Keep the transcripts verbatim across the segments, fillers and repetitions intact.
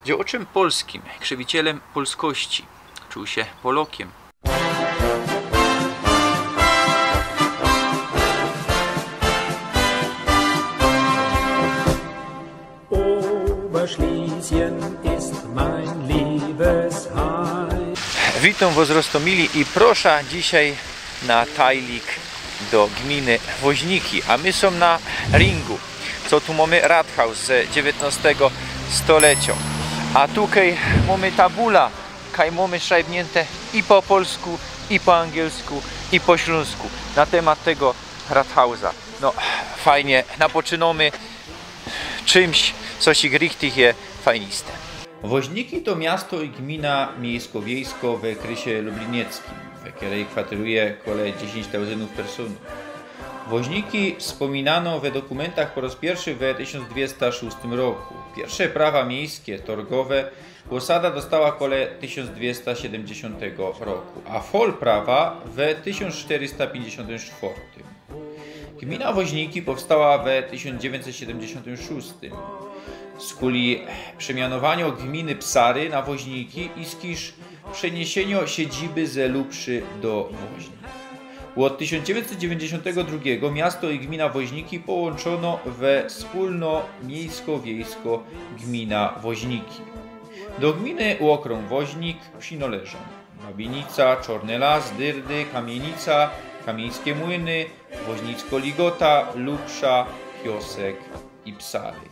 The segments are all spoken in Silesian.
Działaczem polskim, krzywicielem polskości. Czuł się Polokiem. Oberschlesien ist mein Liebesheim. Witōm wos, Rostōmili, i proszã dzisiej na tajlik do gminy Woźniki, a my sōm na Ringu. Co tu mōmy? Rathaus ze dziewiyntnostego stolecjo. A tukej mōmy tabula, kaj mōmy szrajbniynte i po polsku, i po angielsku, i po ślōnsku na temat tego Rathausa. No, fajnie, napoczynōmy czymś, co sie richtig je fajniste. Woźniki to miasto i gmina miejsko-wiejsko we krysie lublinieckim, we kerej kwatyruje kole dziesiyńć tauzyndōw personōw. Woźniki wspōminano we dokumentach po roz piyrszy we tysiōnc dwiesta szōstym roku. Piyrsze prawa miejske, torgowe, posada dostała kole tysiōnc dwiesta siedymdziesiōntego roku, a fol prawa we tysiōnc sztyrysta piyńćdziesiōntym sztwŏrtym. Gmina Woźniki powstała we tysiōnc dziewiyńćset siedymdziesiōntym szōstym. Skuli przemianowaniŏ gminy Psary na Woźniki i skiż przeniesieniŏ siedziby ze Lupszy do Woźnik. Ôd tysiōnc dziewiyńćset dziewiyńćdziesiōntego drugigo miasto i gmina Woźniki połōnczōno we wspōlno miejsko-wiejsko gmina Woźniki. Do gminy ôkrōng Woźnik przinŏleżōm Babiynica, Czŏrny Las, Dyrdy, Kamiynica, Kamiyńske Młyny, Woźnicko Ligota, Lupsza, Piosek i Psary.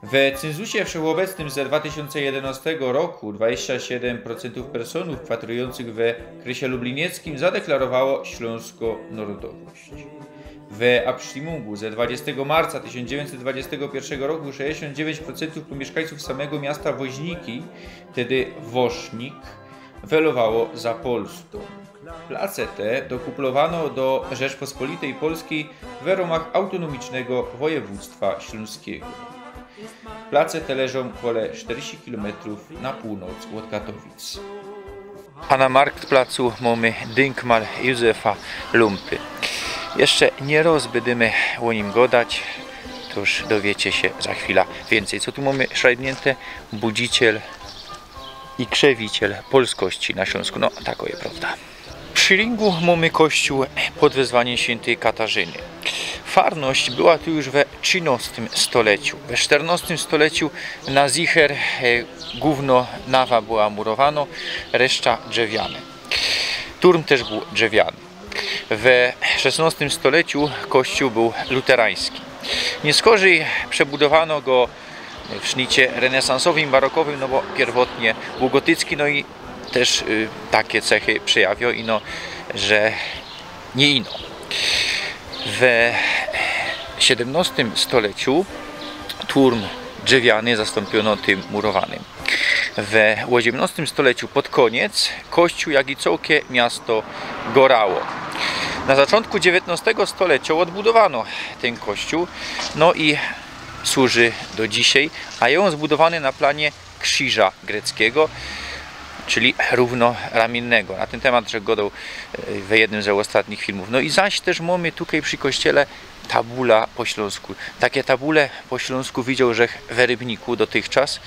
We cynzusie wszechobecnym ze dwa tysiōnce jedynŏstego roku dwadzieścia siedym procentōw personōw kwatrujōncych we krysie lublinieckim zadeklarowało ślōnskõ nŏrodowość. We abstimmōngu ze dwadzieścia marca tysiōnc dziewiyńćset dwadzieścia piyrszego roku sześćdziesiōnt dziewiyńć procentōw pōmiyszkańcōw samego miasta Woźniki, tedy Woźnik, welowało za Polskōm. Place te dokupowano do Rzeczpospolitej Polskij we rōmach Autōnōmicznego Wojewōdztwa Ślōnskigo. Place te leżōm kole sztyrdziści kilometrōw na pōłnŏc ôd Katowic. A na Marktplacu mōmy dynkmal Józefa Lumpy. Jeszcze niy roz bydymy ô nim gŏdać, tōż dowiecie sie za chwila wiyncyj. Co tu mōmy szrajbniynte? Budziciel i krzywiciel polskości na Ślōnsku. No, takŏ je prŏwda. Przi Ringu mōmy kościōł pod wezwaniym świyntyj Katarzyny. Farność była tu już we trzynŏstym stoleciu. We sztyrnŏstym stoleciu na zicher, e, głōwnŏ nawa była murowanŏ, reszta drzewiane. Turm tyż bōł drzewiany. We szesnŏstym stoleciu kościōł bōł luterański. Niyskorzij przebudowano go w sznycie renesansowym, barokowym, no bo piyrwotnie bōł gotycki, no i tyż, y, take cechy przejawiŏ, ino, że niy ino. We siedymnŏstym stoleciu turm drzewiany zastōmpiōno tym murowanym. We ôziymnŏstym stoleciu pod kōniec kościōł, jak i cołke miasto gorało. Na zaczōntku dziewiyntŏstego stolecio ôdbudowano tyn kościōł, no i służy do dzisiej, a je ôn zbudowany na planie krziża greckigo, czyli rōwnoramiynnego. Na tyn temat żech gŏdoł, e, we jednym ze ôstatnich filmōw. No i zaś tyż mōmy tukej przi kościele tabula po ślōnsku. Take tabule po ślōnsku widzioł żech we Rybniku dotychczas,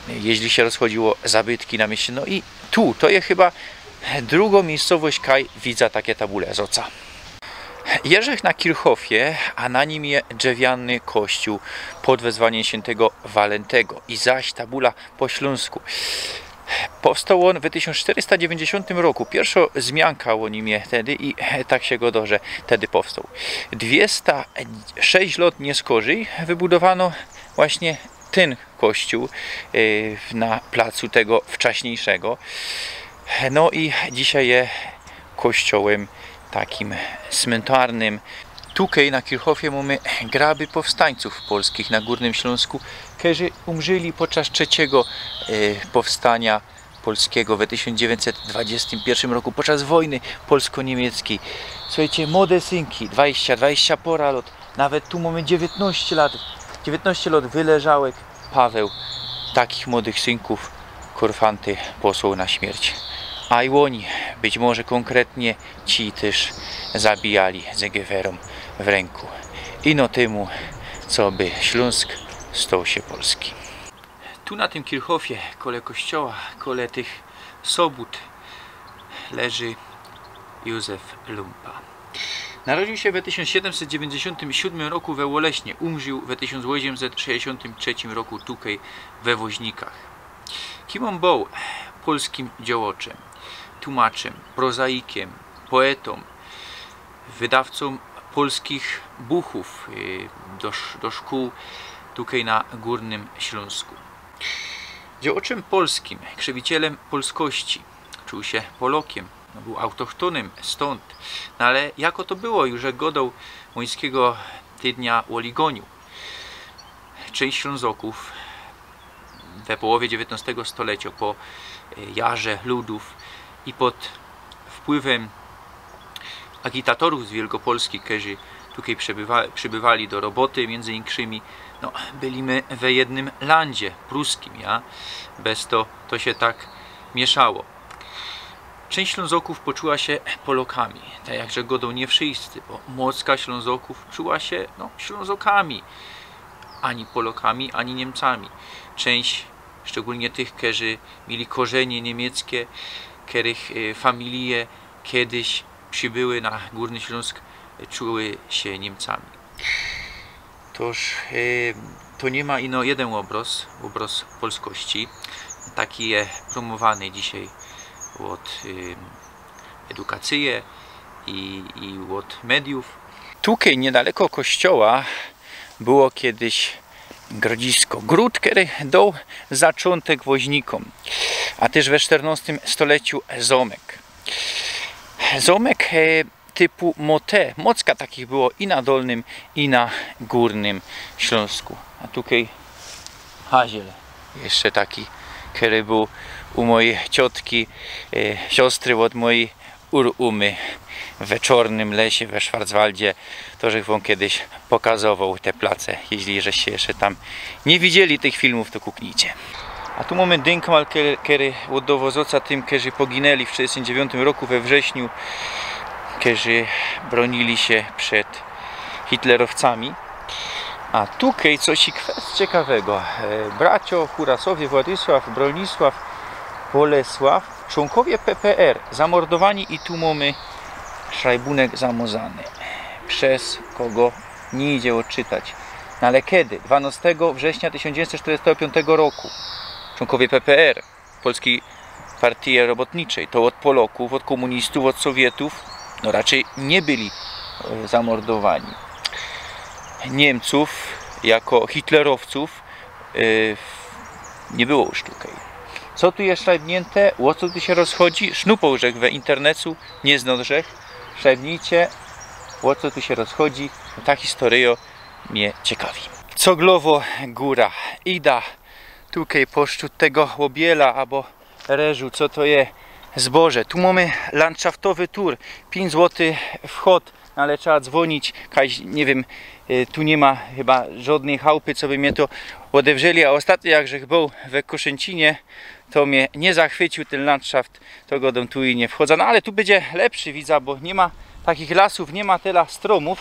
jeźli sie rozchodziło zabytki na mieście. No i tu, to je chyba drugŏ miyjscowość, kaj widza take tabule z ôka. Jeżech na Kirchhofie, a na nim je drzewiany kościōł pod wezwaniym świyntego Walentego. I zaś tabula po ślōnsku. Powstoł ôn we tysiōnc sztyrysta dziewiyńćdziesiōntym roku. Piyrszŏ zmianka ô nim je tedy i tak sie gŏdŏ, że tedy powstoł. Dwiesta sześć lŏt niyskorzij wybudowano właśnie tyn kościōł, e, na placu tego wczaśniyjszego. No i dzisiej je kościołym takim smyntarnym. Tukej na Kirchhofie mōmy graby powstańcōw polskich na Gōrnym Ślōnsku, kerzy umrzyli podczas trzeciego, e, powstaniŏ polskigo we tysiōnc dziewiyńćset dwadziestym piyrszym roku, podczas wojny polsko-niymieckiej. Suchejcie, młode synki, dwadzieścia, dwadzieścia pora lŏt, nawet tu mōmy dziewiyntnŏście lat, dziewiyntnŏście lŏt wyleżałek. Paweł takich młodych synkōw Korfanty posłał na śmierć. A i ôni, być może kōnkretnie ci tyż zabijali ze gewerōm w rynku. Ino tymu, coby Ślōnsk stoł sie polski. Tu na tym kirchhofie, kole kościoła, kole tych sobót leży Józef Lumpa. Narodził się we tysiąc siedemset dziewięćdziesiątym siódmym roku we Ôlesznie, umrził we tysiąc ôziemset sześćdziesiątym trzecim roku tukej we Woźnikach. Kim ôn bōł? Polskim działaczym, tłumaczym, prozaikiem, poetą, wydawcą polskich buchów, y, do sz-, do szkół tukej na Górnym Śląsku. Działaczym polskim, krzywicielem polskości. Czuł się Polokiem, no, był autochtonym stąd. No ale jako to było, już jak godał Młyńskigo, tydnia ôligoniu. Czynść Ślōnzoków we połowie dziewiyntnostego stolecio po, e, jarze ludōw i pod wpływym agitatorōw z Wielkopolski, kerzy tukej przebywa-, przybywali do roboty, miyndzy inkszymi, no, byli my we jednym landzie pruskim, ja? Bez to, to sie tak mieszało. Czynść Ślōnzokōw poczuła sie Polokami, tak jak że godōm niy wszyjscy, bo mocka Ślōnzokōw czuła sie, no, Ślōnzokami, ani Polokami, ani Niymcami. Czynść, szczególnie tych, kerzy mieli korzenie niymieckie, kerych, e, familie kejsik przybyły na Górny Ślōnsk, e, czuły sie Niymcami. Tōż, e, to niy ma ino jedyn ôbrŏz, ôbrŏz polskości. Taki je prōmowany dzisiej ôd, e, edukacyje i, i ôd mediōw. Tukej, niydaleko kościoła, było kejsik grodzisko. Grōd, kery doł zaczōntek Woźnikōm, a tyż we sztyrnŏstym stoleciu zōmek. Zōmek, e, typu motte. Mocka takich było i na Dolnym, i na Górnym Ślōnsku. A tukej haziel. Jeszcze taki, kery bōł u mojij ciotki, e, siostry ôd mojij ur-, umy we Czōrnym Lesie, we Szwarcwaldzie. To żech wōm kejsik pokazowoł te place. Jeźli żeście jeszcze tam niy widzieli tych filmōw, to kuknijcie. A tu mōmy dynkmal, ke-, kery ôddŏwozoca tym, kerzy poginęli w trzydziestym dziewiątym roku we wrześniu, kerzy brōnili sie przed hitlerowcami. A tukej coś i kwest ciekawego. E, bracio Hurasowie, Władysław, Bronisław, Bolesław, członkowie P P R, zamordowani i tu mōmy szrajbōnek zamŏzany. Bez kogo niy idzie ôdczytać. No ale kedy? Dwanŏstego września tysiōnc dziewiyńćset sztyrdziestego piōntego roku. Członkowie P P R, Polskij Partyje Robotniczej, to ôd Polokōw, ôd kōmunistōw, ôd Sowietōw, no raczyj niy byli, e, zamordowani. Niymcōw jako hitlerowcōw, e, niy było już tukej. Co tu je szrajbniynte? Ô co tu sie rozchodzi? Sznupał żech we internecu, niy znŏ żech. Szrajbnijcie, ô co tu sie rozchodzi. Ta historyjo mie ciekawi. Coglowo gōra. Ida tukej poszczōd tego ôbiela, abo reżu, co to je, zboże. Tu mōmy landszaftowy tur, piyńć złotych wchod, no ale trzeba dzwōnić, kaj, niy wiym, e, tu niy ma chyba żodnyj chałpy, co by mie to ôdewrzeli, a ôstatnio jak żech bōł we Koszyncinie, to mie niy zachwyciōł tyn landszaft, to godōm tu i niy wchodza, no ale tu bydzie lepszy, widza, bo niy ma takich lasōw, niy ma tela strōmōw.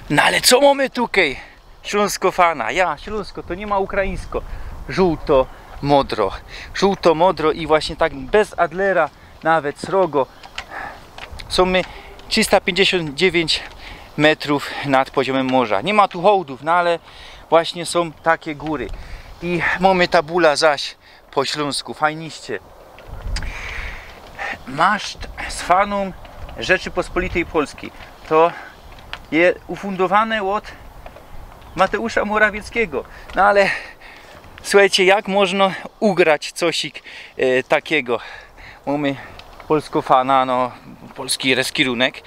No ale co mōmy tukej? Ślōnsko fana, ja, Ślōnsko, to niy ma ukraińsko. Żōłto-modro. Żōłto-modro i właśnie tak bez Adlera, nawet srogo. Sōm my trzysta piyńćdziesiōnt dziewiyńć metrōw nad poziōmym morza. Niy ma tu hołdōw, no ale właśnie sōm take gōry. I mōmy tabula zaś po ślōnsku, fajniście. Maszt z fanōm Rzeczypospolitej Polskij. To je ufundowany ôd Mateusza Morawieckigo. No ale słuchejcie, jak możno ugrać cosik, e, takigo? Mōmy polsko fana, no, polski reskirunek,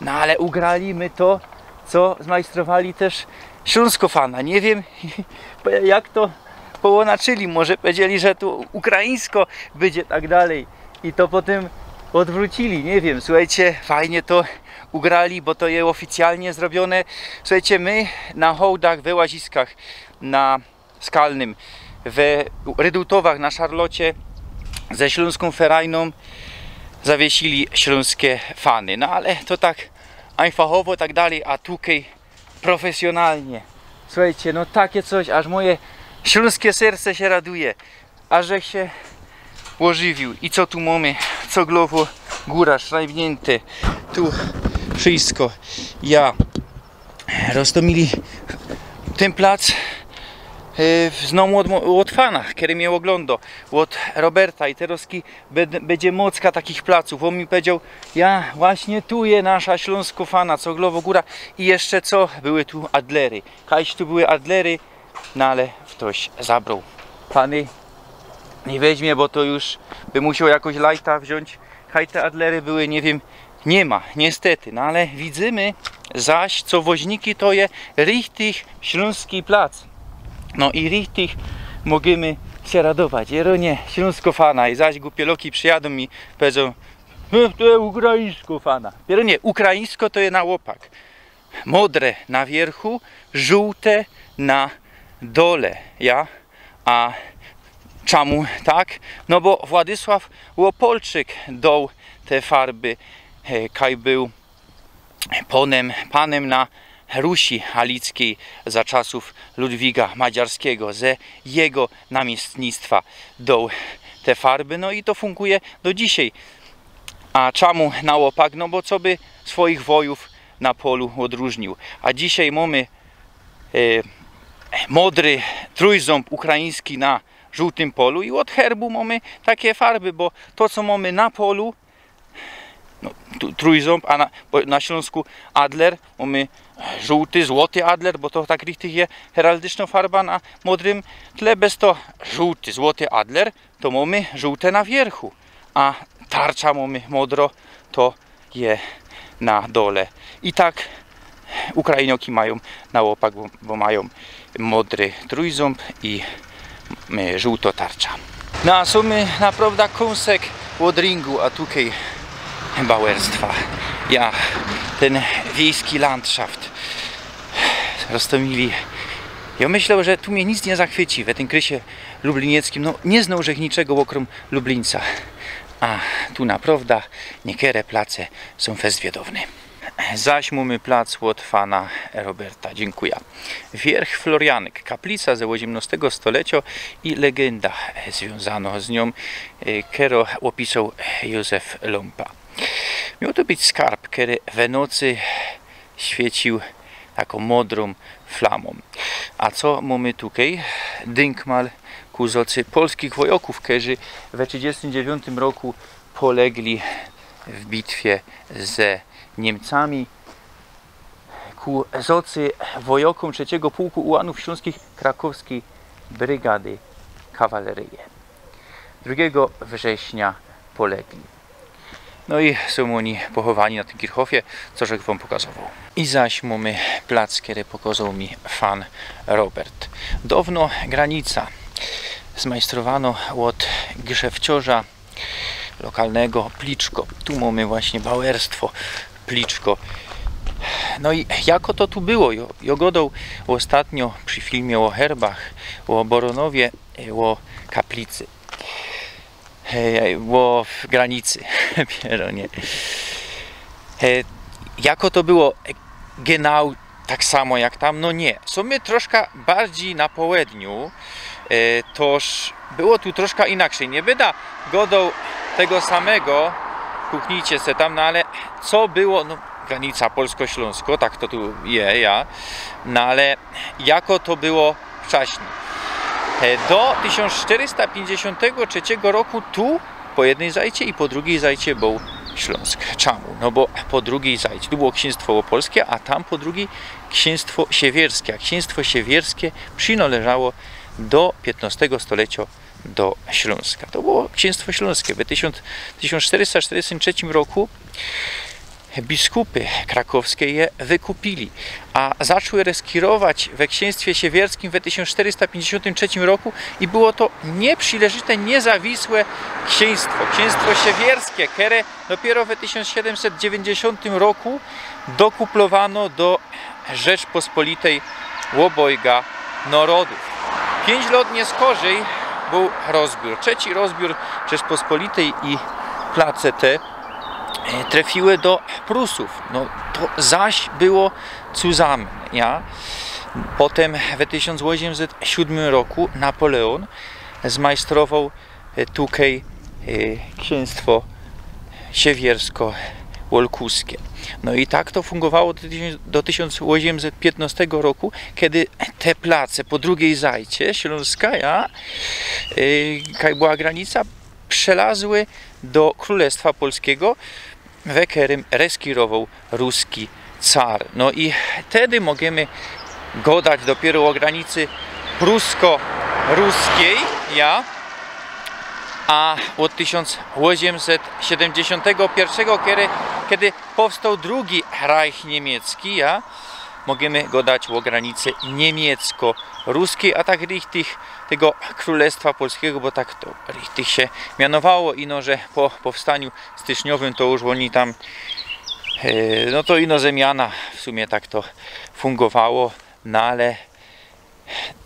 no ale ugrali my to, co zmajstrowali tyż ślōnsko fana. Niy wiym, jak to połōnaczyli, może pedzieli, że tu ukraińsko bydzie tak dalej. I to potym ôdwrōcili, niy wiym. Słuchejcie, fajnie to ugrali, bo to je ôficjalnie zrobiōne. Słuchejcie, my na hołdach, we Łaziskach, na Skalnym, we Redutowach, na Szarlocie ze Ślōnskōm Ferajnōm zawiesili ślōnske fany. No ale to tak ajnfachowo, tak dalej, a tukej profesjonalnie. Słuchejcie, no take coś, aż moje Ślōnskie serce sie raduje, a żech sie ôżywiōł. I co tu mōmy? Coglowo gōra, szrajbniynte. Tu wszysko. Ja, Rostōmili, tyn plac e, znōm ôd, ôd fana, kery mie ôglōndo, ôd Roberta i terŏzki bed-, bydzie mocka takich placōw. Ôn mi powiedzioł: „Ja, właśnie tu je nasza ślōnsko fana, Coglowo gōra”. I jeszcze co? Były tu adlery. Kajś tu były adlery, no ale ftoś zabroł. Pany nie weźmie, bo to już by musioł jakoś lajta wziōńć. Kaj te adlery były, nie wiym, niy ma, niystety. No ale widzymy zaś, co woźniki to je richtig ślōnski plac. No i richtig możymy sie radować. Jeronie, ślōnsko fana. I zaś gupie loki przijadōm i powiedzōm: „No, to je ukraińsko fana”. Jeronie, ukraińsko to je na ôpak. Modre na wiyrchu, żōłte na dole, ja? A czamu tak? No bo Władysław Ôpolczyk doł te farby, e, kaj bōł ponym, panym na Rusi Halickiej za czasōw Ludwiga Madziarskigo, ze jego namiysztnictwa doł te farby, no i to funkuje do dzisiej. A czamu na ôpak? No bo co by swoich wojōw na polu ôdrōżniōł? A dzisiej mōmy e, modry trōjzōmb ukraiński na żōłtym polu i ôd herbu mōmy take farby, bo to, co mōmy na polu, no, tu, trōjzōmb, a na, bo na Ślōnsku adler, mōmy żōłty, złoty adler, bo to tak richtig je heraldyczno farba na modrym tle, bez to żōłty, złoty adler, to mōmy żōłte na wiyrchu, a tarcza mōmy modro, to je na dole. I tak Ukrainoki majōm na ôpak, bo, bo majōm modry trōjzōmb i, e, żōłto tarcza. No a sōm my naprŏwda kōnsek ôd ringu, a tukej bałerstwa. Ja, tyn wiejski landszaft. Rostōmili. Jo myśloł, że tu mie nic niy zachwyci, we tym krysie lublinieckim, no, niy znoł żech niczego ôkrōm Lublińca. A tu naprŏwda niekere place sōm fest wiedowne. Zaś mōmy plac ôd fana Roberta. Dziynkuja. Wierch Florianek, kaplica ze ôziymnŏstego stolecjo i legynda zwiōnzanŏ z niōm, e, kerõ ôpisoł Józef Lōmpa. Mioł to być skarb, kery we nocy świyciōł takõ modrōm flamōm. A co mōmy tukej? Dynkmal ku zocy polskich wojŏkōw, kerzy we trziciedziestodziewiōntym roku polegli w bitwie ze Niymcami. Ku zocy wojŏkōm trzeciego pułku ułanōw ślōnskich krakowskij brygady kawaleryje. Drugigo września polegli. No i sōm ôni pochowani na tym kirchhofie, co żech wōm pokazowoł. I zaś mōmy plac, kery pokazoł mi fan Robert. Downo granica, zmajstrowanŏ ôd grzewciŏrza lokalnego Pliczko. Tu mōmy właśnie bałerstwo Pliczko. No i jako to tu było? Jo, jo gŏdoł ôstatnio przi filmie ô herbach, ô Boronowie, e, ô kaplicy. E, ô granicy. Pierōnie. E, jako to było? E, genau tak samo jak tam? No niy. Sōm my troszka bardzij na połedniu. E, toż było tu troszka inakszyj. Niy byda gŏdoł tego samego. Kuchnijcie se tam, no ale co było? No, granica polsko-ślōnsko, tak to tu je, ja. No ale jako to było wczaśnij? E, do tysiōnc sztyrysta piyńćdziesiōntego trzeciego roku tu po jednyj zajcie i po drugij zajcie bōł Ślōnsk. Czamu? No bo po drugij zajcie, tu było ksiynstwo ôpolskie, a tam po drugij ksiynstwo siewierskie. A ksiynstwo siewierskie przinŏleżało do piytnŏstego stolecjo do Ślōnska. To było ksiynstwo ślōnske. We tysiōnc, tysiōnc sztyrysta sztyrdziestym trzecim roku biskupy krakowskie je wykupiyli, a zaczły reskirować we ksiynstwie siewierskim we tysiōnc sztyrysta piyńćdziesiōntym trzecim roku i było to nieprzileżyte, niezawisłe ksiynstwo, ksiynstwo siewierskie, kere dopiyro we tysiōnc siedymset dziewiyńćdziesiōntym roku dokuplowano do Rzeczpospolitej ôbojga nŏrodōw. Piyńć lŏt niy skorzij bōł rozbiōr, trzeci rozbiōr Rzeczpospolitej i place te, e, trefiły do Prusōw. No to zaś było zusammen, ja? Potym we tysiōnc ôziymset siōdmym roku Napoleōn zmajstrowoł, e, tukej, e, ksiynstwo siewiersko-wolkuske. No i tak to fungowało do tysiōnc, do tysiōnc ôziymset piytnostego roku, kedy te place po drugij zajcie Ślōnska, ja, e, kaj była granica, przelazły do Krōlestwa Polskigo, we kerym reskirowoł ruski car. No i tedy możymy godać dopiyro ô granicy prusko-ruskij, ja, a ôd tysiōnc ôziymset siedymdziesiōntego piyrszigo, kedy, kedy powstoł drugi Reich niymiecki, ja, możymy godać ô granicy niymiecko-ruskij, a tak richtig tego Krōlestwa Polskigo, bo tak to richtig sie mianowało, ino że po powstaniu styczniowym to już ôni tam, e, no to ino ze miana w sumie tak to fungowało, no ale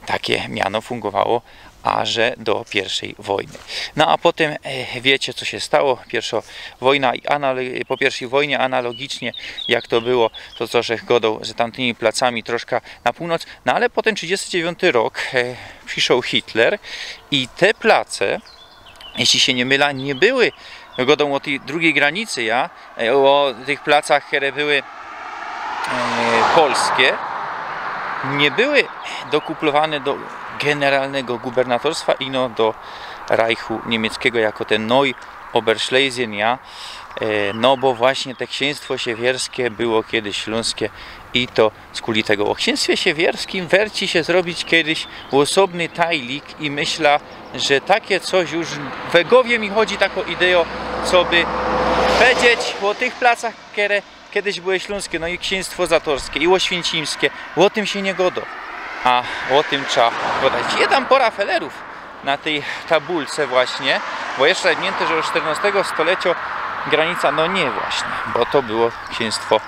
take miano fungowało aże do piyrszyj wojny. No a potym, e, wiycie, co sie stało. Piyrszo wojna i anal-, po piyrszyj wojnie analogicznie jak to było, to co żech godoł z tamtymi placami troszka na pōłnoc. No ale potym trzidziysty dziewiōnty rok, e, prziszoł Hitler i te place, jeśli sie niy mylã, niy były, godoł ô tyj drugij granicy, ja, e, ô tych placach, kere były, e, polske, niy były dokuplowane do generalnego gubernatorstwa, ino do Reichu niymieckigo jako te Neu-Oberschlesien, ja, e, no bo właśnie te ksiynstwo siewierskie było kejś ślōnskie i to skuli tego. Ô ksiynstwie siewierskim werci sie zrobić kejś ôsobny tajlik i myślã, że take coś już we gowie mi chodzi, takŏ idejŏ, coby powiedzieć ô tych placach, kere kejś były ślōnskie, no i ksiynstwo zatorskie, i ôświęcimskie, ô tym sie niy godo. A ô tym trzeba godać. Je tam pora felerōw na tyj tabulce właśnie, bo je szrajbniynte, że ôd sztyrnŏstego stolecjo granica, no niy właśnie, bo to było ksiynstwo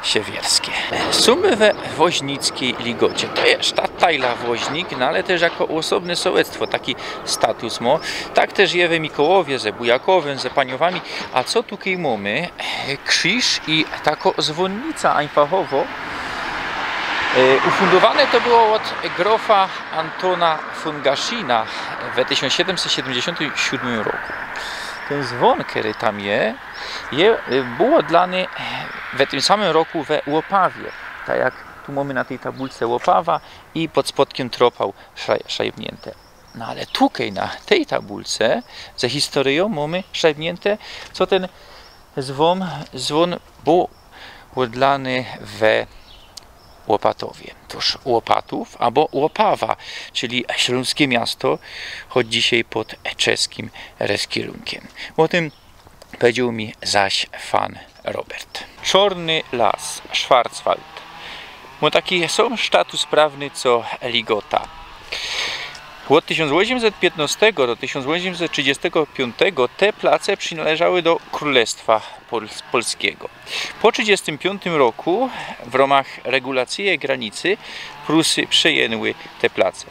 siewierskie. Sōm we Woźnickij Ligocie. To je sztattajla Woźnik, no ale tyż jako ôsobne sołectwo taki status mŏ. Tak tyż je we Mikołowie, ze Bujakowym, ze Paniowami. A co tukej mōmy? Krziż i takŏ zwōnnica ajnfachowo. E, ufōndowane to było ôd grofa Antona von Gaszina we tysiōnc siedymset siedymdziesiōntym siódmym roku. Tyn zwōn, kery tam je, je, e, było dlany, e, we tym samym roku we Ôpawie. Tak jak tu mōmy na tyj tabulce Ôpawa i pod spodkym Tropał szraj-, szrajbniynte. No ale tukej na tyj tabulce ze historyjōm mōmy szrajbniynte, co tyn zwōn, zwōn bōł ôdlany we Łopatowie. Tōż Łopatów abo Ôpawa, czyli ślōnskie miasto, choć dzisiej pod czeskim reskirunkym. Ô tym powiedzioł mi zaś fan Robert. Czŏrny Las, Schwarzwald. Mŏ taki sōm status prawny co Ligota. Ôd tysiōnc ôziymset piytnŏstego do tysiōnc ôziymset trzidziystego piōntego te place przinŏleżały do Krōlestwa Pols-, Polskigo. Po trzidziystym piōntym roku w rōmach regulacyje granicy Prusy przejynły te place.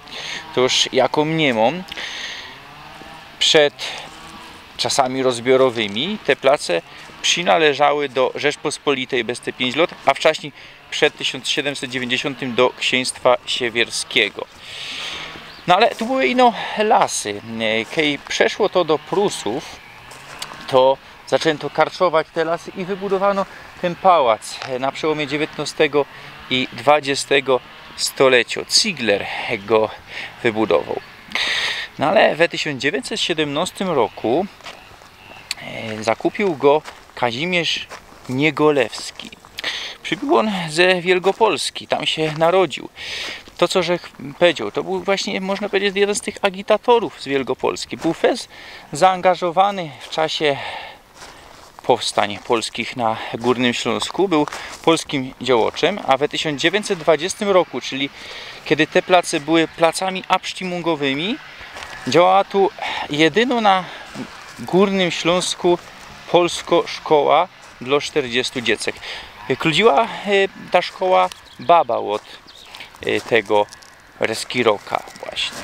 Tōż jako mniymōm, przed czasami rozbiorowymi te place przinŏleżały do Rzeczpospolitej bez te piyńć lŏt, a wczaśnij przed tysiōnc siedymset dziewiyńćdziesiōntym do Ksiynstwa Siewierskigo. No ale tu były ino lasy. E, kej przeszło to do Prusōw, to zaczynto karczować te lasy i wybudowano tyn pałac, e, na przełōmie dziewiyntnŏstego i dwadziystego stolecjo. Ziegler go wybudowoł. No ale we tysiōnc dziewiyńćset siedymnŏstym roku, e, zakupiył go Kazimierz Niegolewski. Przybōł ôn ze Wielgopolski, tam sie narodziōł. To, co żech powiedzioł, to bōł właśnie, można powiedzieć, jedyn z tych agitatorōw z Wielgopolski. Bōł fest zaangażowany w czasie powstōń polskich na Gōrnym Ślōnsku, bōł polskim dziołŏczym, a we tysiōnc dziewiyńćset dwadziystym roku, czyli kej te place były placami abstimmōngowymi, dziołała tu jedynŏ na Gōrnym Ślōnsku polsko szkoła dlŏ sztyrdziestu dziecek. Kludziła, e, ta szkoła baba ôd, e, tego reskiroka właśnie.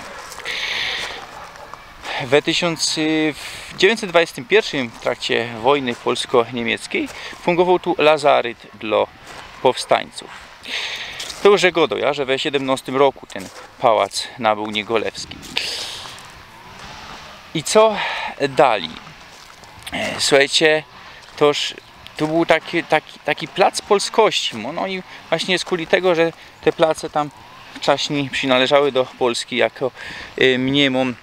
We tysiōnc, e, w dziewiyńćset dwadziystym piyrszym, w trakcie wojny polsko-niymieckiej, fungowoł tu lazaryt dlŏ powstōńcōw. To już żech godoł, ja, że we siedymnostym roku tyn pałac nabył Niegolewski. I co dalij? E, suchejcie, toż tu bōł taki, taki, taki plac polskości. No, no i właśnie skuli tego, że te place tam wczaśnij przinależały do Polski jako, y, mniymōm.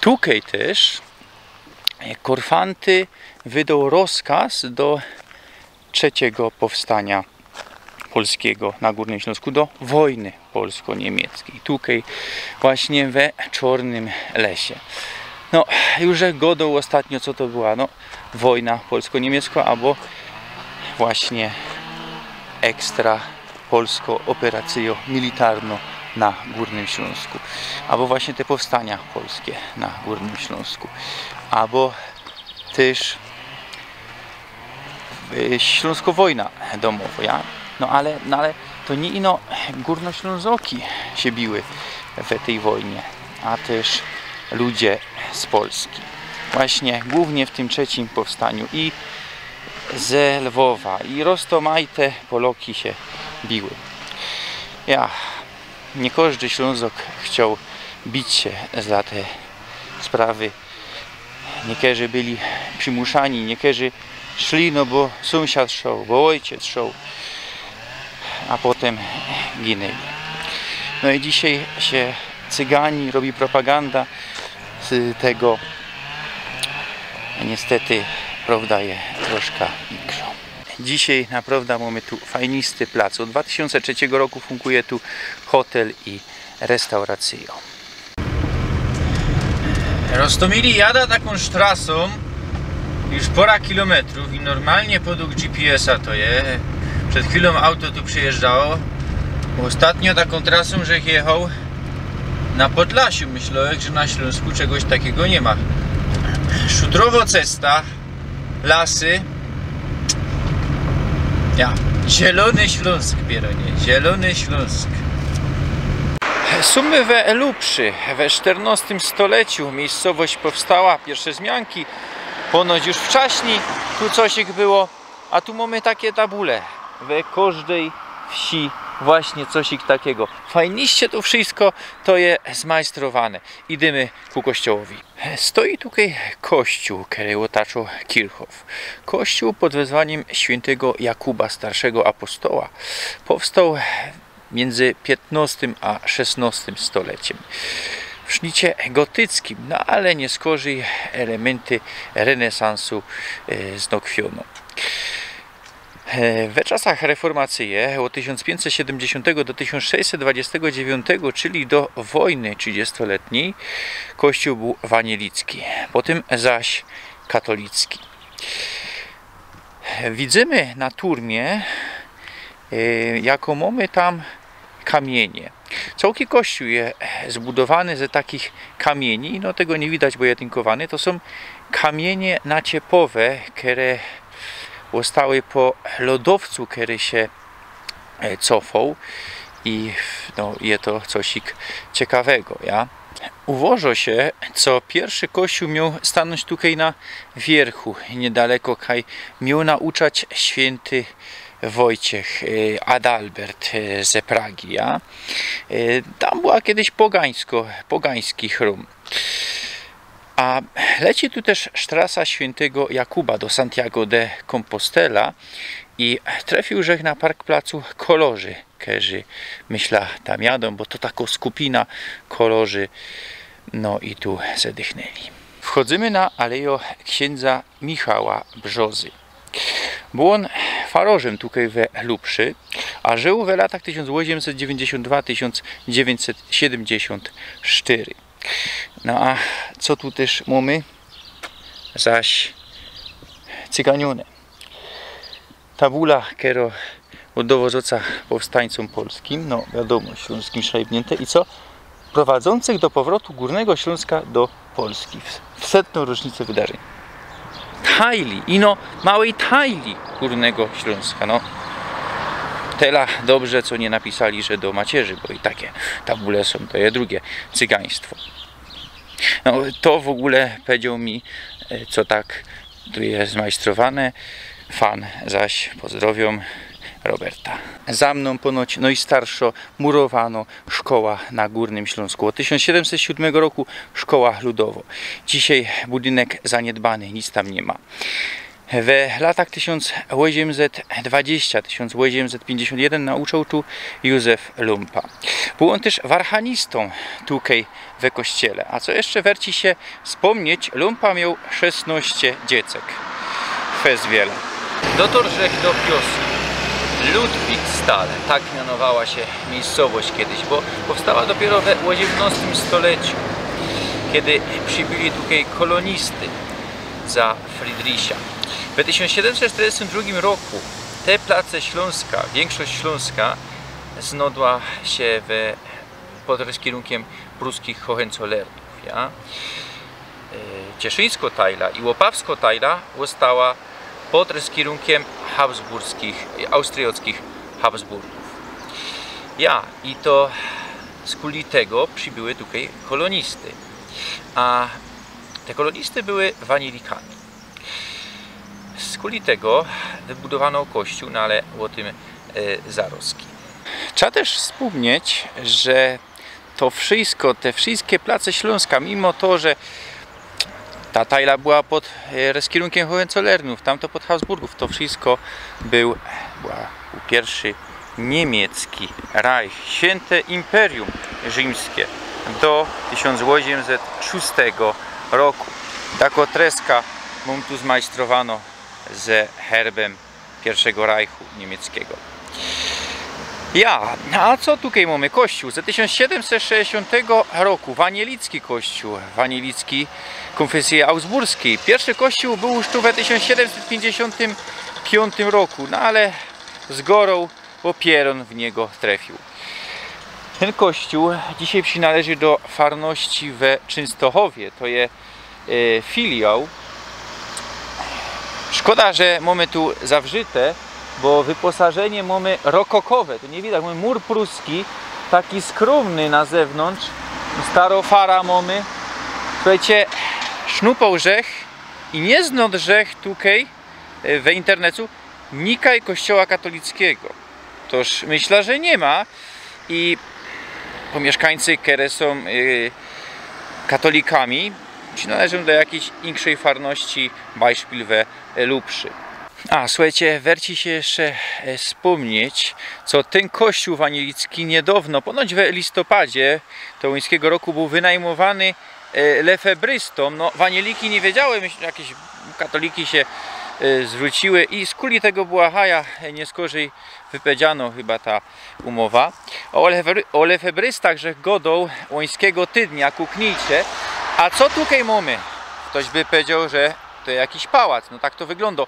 Tukej tyż, e, Korfanty wydoł rozkaz do trzeciego powstania polskigo na Gōrnym Ślōnsku, do wojny polsko-niymieckiej. Tukej właśnie we Czornym Lesie. No, już żech godoł ôstatnio, co to była, no, wojna polsko-niymiecko, abo właśnie ekstra polsko operacyjo militarno na Gōrnym Ślōnsku, abo właśnie te powstania polskie na Gōrnym Ślōnsku, abo tyż, y, Ślōnsko-wojna domowo, ja? No ale, no ale to niy ino Gōrnoślōnzoki sie biły we tyj wojnie, a tyż ludzie z Polski. Właśnie głōwnie w tym trzecim powstaniu i ze Lwowa, i roztomajte Poloki sie biły. Ja, niy kożdy Ślōnzok chcioł bić sie za te sprawy. Niykerzy byli przimuszani, niykerzy szli, no bo sōmsiad szoł, bo ôjciec szoł, a potym ginyli. No i dzisiej sie cygani robi propaganda z tego. Niestety prowda je troszka inkszŏ. Dzisiej naprowda mōmy tu fajnisty plac. Ôd dwa tysiōnce trzecigo roku funkuje tu hotel i restauracyjŏ. Roztōmili, jada takōm sztrasōm już pora kilometrōw i normalnie podug G P S-a to je. Przed chwilōm auto tu przejeżdżało. Ôstatnio takōm trasōm żech jechoł na Podlasiu. Myślołech, że na Ślōnsku czegoś takigo niy ma. Szutrowo cesta, lasy. Ja. Zielōny Ślōnsk, Pierōnie. Zielōny Ślōnsk. Sōm my we Lupszy, we sztyrnostym stoleciu. Miyjscowość powstała, piyrsze zmianki. Ponoć już wczaśnij tu cosik było. A tu mōmy take tabule. We kożdyj wsi właśnie cosik takigo. Fajniście tu wszysko to je zmajstrowane. Idymy ku kościołowi. Stoi tukej kościōł, kery ôtaczo Kirchhof. Kościoł pod wezwaniym świyntego Jakuba, starszego apostoła. Powstoł miyndzy piytnostym a szesnostym stoleciym. W sznicie gotyckim, no ale niy skorzij, elemynty renesansu, e, znokwiōno. E, we czasach reformacyje, ôd tysiōnc piyńćset siedymdziesiōntego do tysiōnc sześćset dwudziestego dziewiątego, czyli do wojny trzidziestoletnij, kościoł bōł wanielicki, potym zaś katolicki. Widzymy na turmie, e, jako mōmy tam kamiynie. Cołki kościoł je zbudowany ze takich kamiyni, no tego niy widać, bo je tynkowany. To sōm kamiynie naciepowe, kere ôstały po lodowcu, kery sie, e, cofoł i, no, je to cosik ciekawego, ja. Uważo sie, co piyrszy kościoł mioł stanōńć tukej na wiyrchu, niydaleko kaj mioł nauczać świynty Wojciech, e, Adalbert, e, ze Pragi, ja. E, tam była kejś pogańsko, pogański chrōm. A leci tu tyż sztrasa świyntego Jakuba do Santiago de Compostela i trefiōł żech na parkplacu kolorzy, kerzy, myśla, tam jadōm, bo to tako skupina kolorzy. No i tu se dychnyli. Wchodzymy na alejŏ ksiyndzŏ Michała Brzozy. Bōł ôn farorzym tukej we Lupszy, a żōł we latach tysiōnc ôziemset dziewiyńćdziesiōnt dwa, tysiōnc dziewiyńćset siedymdziesiōnt sztyry. No a co tu tyż mōmy? Zaś cyganiōne. Tabula, kerŏ ôd dowodzōnca powstańcōm polskim, no wiadōmo, ślōnskim szajbniynte i co? Prowadzących do powrotu Górnego Śląska do Polski w, w setną rocznicę wydarzeń. Tajli, ino małej tajli Górnego Śląska, no. Tela dobrze, co niy napisali, że do macierzi, bo i takie tabule sōm, to je drugie cygaństwo. No, to w ogóle powiedzioł mi, e, co tak tu je zmajstrowane. Fan zaś, pozdrowiōm, Roberta. Za mnōm ponoć nojstarszŏ murowanŏ szkoła na Gōrnym Ślōnsku. Ôd tysiōnc siedymset siódmego roku szkoła ludowo. Dzisiej budynek zaniedbany, nic tam niy ma. We latach tysiōnc ôziymset dwadziścia, tysiōnc ôziymset piyńćdziesiōnt jedyn nauczōł tu Józef Lumpa. Bōł ôn tyż warhanistōm tukej we kościele. A co jeszcze werci sie spōmnieć, Lumpa mioł szesnŏście dziecek. Fest wiele. Dotor żech do wioski Ludwigsthal, tak mianowała sie miejscowość kiedyś, bo powstała dopiero we ôziymnŏstym stoleciu, kiedy przybyli tukej kolonisty za Friedricha. We tysiōnc siedymset sztyrdziestym drugim roku te place Ślōnska, wiynkszość Ślōnska znŏdła sie we, pod reskierunkiym pruskich Hohenzollernów, ja? E, Cieszyńsko-Tajla i Łopawsko-Tajla ôstała pod reskierunkiym habsburskich, e, austryjockich Habsburgōw. Ja, i to skuli tego przybyły tukej kolonisty. A te kolonisty były wanielikami. Skuli tego wybudowano kościōł, no ale ô tym, e, zarŏzki. Trzeba tyż spōmnieć, że to wszysko, te wszyjske place Ślōnska, mimo to, że ta Tajla była pod, e, reskierunkiym Hohenzollernów, tamto pod Habsburgōw, to wszysko bōł, była, bōł piyrszy niymiecki Reich, świynte Imperium Rzimskie do tysiōnc ôziymset szōstego roku. Takŏ treska mōm tu zmajstrowanŏ ze herbym piyrszego Reichu niymieckigo. Ja, a co tukej mōmy? Kościōł. Ze tysiōnc siedymset szesćdziesiōntego roku, wanielicki kościōł, wanielicki kōnfesyje augsburskij. Piyrszy kościōł bōł już tu we tysiōnc siedymset piyńćdziesiōntym piyōntym roku, no ale zgorōł, bo pierōn w niego trefiōł. Tyn kościōł dzisiej przinŏleży do farności we Czynstochowie. To je, e, filiał. Szkoda, że mōmy tu zawrzyte, bo wyposażynie mōmy rokokowe. Tu niy widać, mōmy mur pruski, taki skrōmny na zewnōntrz. Starŏ fara mōmy. Suchejcie, sznupał żech i niy znŏd żech tukej, e, we internetu nikaj kościoła katolickigo. Toż myśla, że niy ma i pōmiyszkańcy, kere sōm, y, katolikami, przinŏleżōm do jakijś inkszej farności, bajszpil we, e, Lupszy. A, suchejcie, werci sie jeszcze, e, spōmnieć, co tyn kościōł wanielicki niydŏwno, ponoć we listopadzie to łońskigo roku bōł wynajmowany, e, lefebrystōm. No, wanieliki niy wiedziały, myśl-, jakeś katoliki sie, e, zwrōciły i skuli tego była haja, e, niy skorzij wypowiedziano chyba ta umowa. Ô lefebry-, ô lefebrystach żech gŏdoł łońskigo tydnia, kuknijcie. A co tukej mōmy? Ftoś by powiedzioł, że to jakiś pałac. No tak to wyglōndŏ.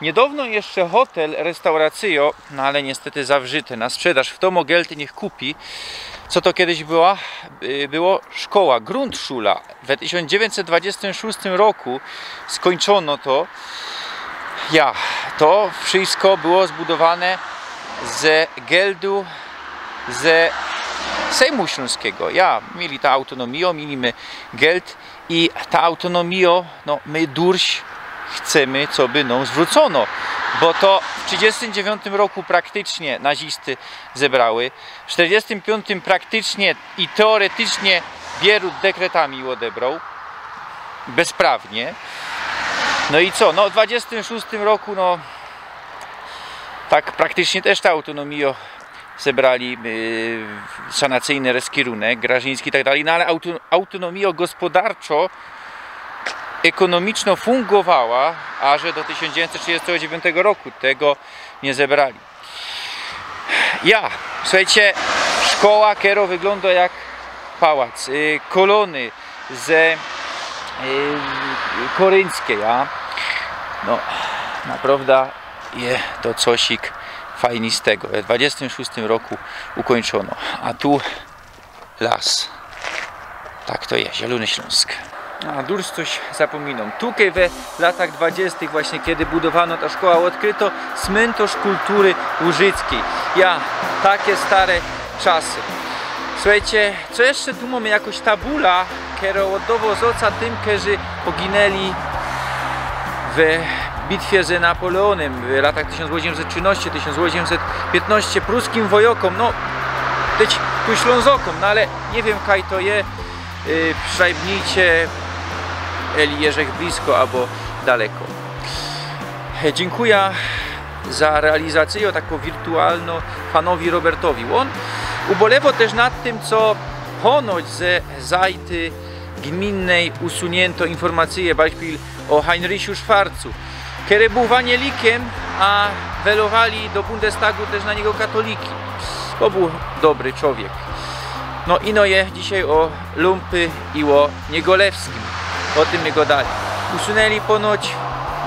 Niydŏwno jeszcze hotel, restauracyjŏ, no ale niystety zawrzyte na sprzedaż. Fto mo geld, niych kupi. Co to kejś była? Y, było szkoła, Grundschula. We tysiōnc dziewiyńćset dwadziestym szōstym roku skōńczōno to. Ja, to wszysko było zbudowane ze geldu ze Sejmu Ślōnskigo. Ja, mieli ta autonomijŏ, mieli my geld i ta autonomijŏ, no, my durś chcymy, coby nōm zwrōcono, bo to w trzidziestym dziewiōntym roku praktycznie nazisty zebrały, w sztyrdziestym piōntym praktycznie i teoretycznie Bierut dekretami ôdebroł bezprawnie. No i co? No, w dwadziestym szōstym roku, no, tak praktycznie tyż ta autonomijŏ zebrali, y, sanacyjny reskierunek, Grażyński i tak dalij, no ale auto-, autonomijŏ gospodarczŏ, ekōnomicznŏ fungowała aże do tysiōnc dziewiyńćset trzidziestego dziewiōntego roku. Tego niy zebrali. Ja, suchejcie, szkoła, kero wyglōndŏ jak pałac, y, kolōny ze, y, koryńskij, ja. No, naprŏwdã je to cosik fajnistego. W dwadziestym szōstym roku ukōńczōno, a tu las. Tak to je, Zielōny Ślōnsk. A, durś coś zapōminōm. Tukej we latach dwadziestych właśnie, kedy budowano ta szkoła, ôdkryto smyntŏrz kultury łużyckij. Ja, take stare czasy. Suchejcie, co jeszcze tu mōmy? Jakoś tabula, kerŏ ôddŏwŏ zŏca tym, kerzy poginyli we bitwie ze Napoleonym w latach tysiōnc ôziemset trzinŏście, tysiōnc ôziemset piytnŏście pruskim wojŏkōm, no, tyć tu Ślōnzŏkōm, no ale niy wiym, kaj to je, yy, przynajmnij, eli jeżech blisko abo daleko. E, dziynkuja za realizacyjõ takõ wirtualnõ fanowi Robertowi. Ôn ubolewŏ tyż nad tym, co ponoć ze zajtu gminnyj usuniyntŏ informacyje, beispil ô Heinrichu Szwarcu, kery bōł wanielikiym, a welowali do Bundestagu tyż na niego katoliki. To bōł dobry czowiek. No ino je dzisiej ô lumpy i ô Niegolewskim. Ô tym my godali. Usuneli ponoć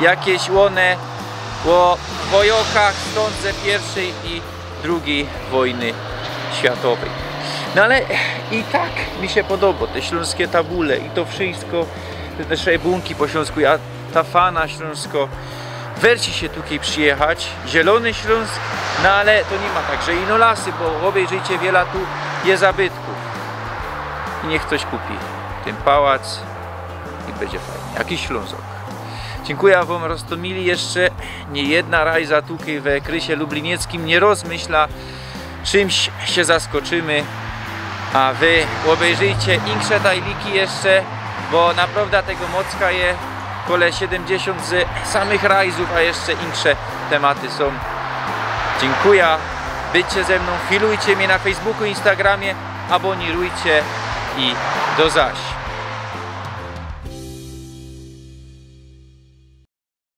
jakeś ône ô wojŏkach stōnd ze piyrwszyj i drugij wojny światowyj. No ale i tak mi sie podobŏ, te ślōnskie tabule i to wszysko, te, te szajbōnki po ślōnsku, a ta fana ślōnskŏ. Werci sie tukej przijechać, zielōny Ślōnsk, no ale to niy ma tak, że ino lasy, bo ôbejrzyjcie, wiela tu je zabytkōw. I niych ftoś kupi tyn pałac i bydzie fajnie. Jakiś Ślōnzŏk. Dziynkuja wōm, roztōmili jeszcze. Niy jedna rajza tukej we krysie lublinieckim niy rozmyśla, czymś sie zaskoczymy. A wy ôbejrzyjcie insze tajliki jeszcze, bo naprŏwdã tego Mocka je kole siedymdziesiōnt ze samych rajzōw, a jeszcze insze tematy sōm. Dziynkuja. Bydźcie ze mnōm, filujcie mie na Facebooku, Instagramie, abōnirujcie i do zaś.